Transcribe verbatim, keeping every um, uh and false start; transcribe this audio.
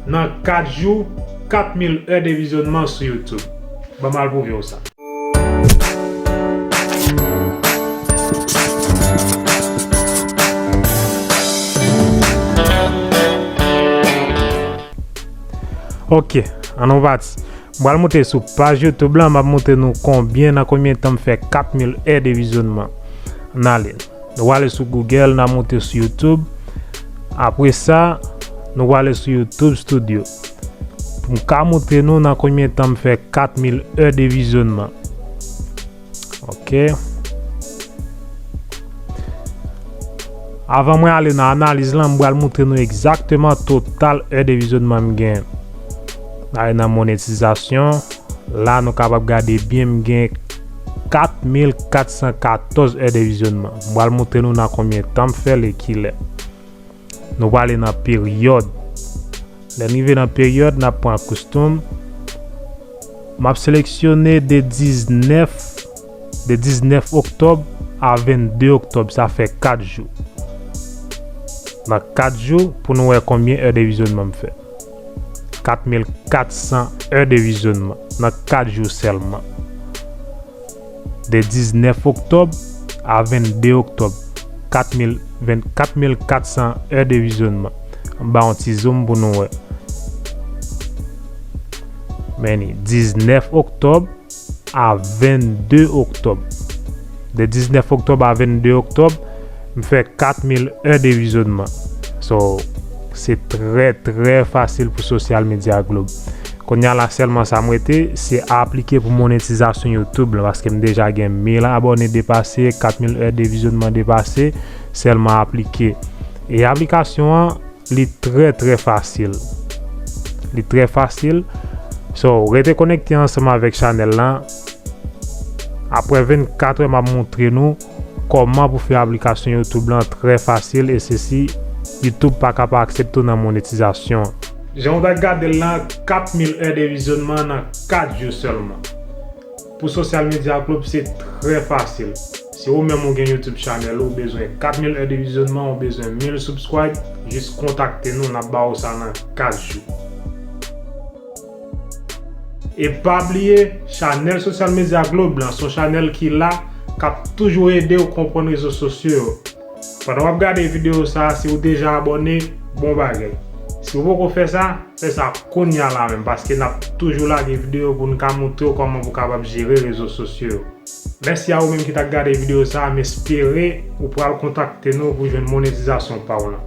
Nan kat jou, kat mil è de vizyonnman sou YouTube. Ban m al pwouve w sa. Ok, ann nou pati. M pral monte sou paj YouTube la, m ap montre nou konbyen, nan konbyen tan m fè kat mil è de vizyonnman. Ann ale. Nou prale sou Google, n a monte sou YouTube. Apre sa, nou prale sou YouTube Studio. Pou m ka montre nou nan konbyen tan m fè kat mil è de vizyonnman. Ok. Avan mwen ale nan analiz lan, m pral montre nou egzakteman total è de vizyonnman m gen. Ale nan monetizasyon. La, nou kapab gade byen, m gen kat mil kat san katòz è de vizyonnman. M pral montre nou nan konbyen tan m fè l e kilè. Nou prale nan peryòd. Lè n rive nan peryòd, n ap pran custom. M ap seleksyone de diznèf, de diznèf oktòb a vennde oktòb, sa fè kat jou. Nan kat jou, pou nou wè konbyen è de vizyonnman m fè. Kat mil kat san è de vizyonnman nan kat jou sèlman. De diznèf oktòb a vennde oktòb, kat mil, ven, kat mil kat san è de vizyonnman. M ba yon ti zoom pou nou wè. Men ni, diznèf oktòb a vennde oktòb. De diznèf oktòb a vennde oktòb, m fè kat mil è de vizyonnman. So, se trè, trè fasil pou Social Media Globe. Kounye a la sèlman sa m rete, se aplike pou monetizasyon YouTube la, paske m deja gen mil abòne depase, kat mil è de vizyonnman depase, sèlman aplike. E aplikasyon an, li trè, trè fasil. Li trè fasil. So, rete konekte ansanm avèk chanèl lan. Apre vennkat è, m ap montre nou kòman pou fè aplikasyon YouTube lan trè fasil, e sesi, YouTube pa ka pa aksepte w nan monetizasyon. Jan w ta gade l lan, kat mil è de vizyonnman nan kat jou sèlman. Pou Social Media Globe, se trè fasil. Si ou menm ou gen YouTube channel, ou bezwen kat mil è de vizyonnman, ou bezwen mil subscribe, jis kontakte nou, n ap ba ou sa nan kat jou. E pa bliye, chanèl Social Media Globe lan, se yon chanèl ki la, k ap toujou ede w konprann rezo sosyo yo. Pandan w ap gade videyo sa a, si w deja abòne, bon bagay. Si w poko fè sa, fè sa kounye a la menm, paske n ap toujou lage videyo pou n ka montre w kòman pou w kapab jere rezo sosyo yo. Mèsi a ou menm ki t ap gade videyo sa a, m espere ou pral kontakte nou pou jwenn monetizasyon pa w lan.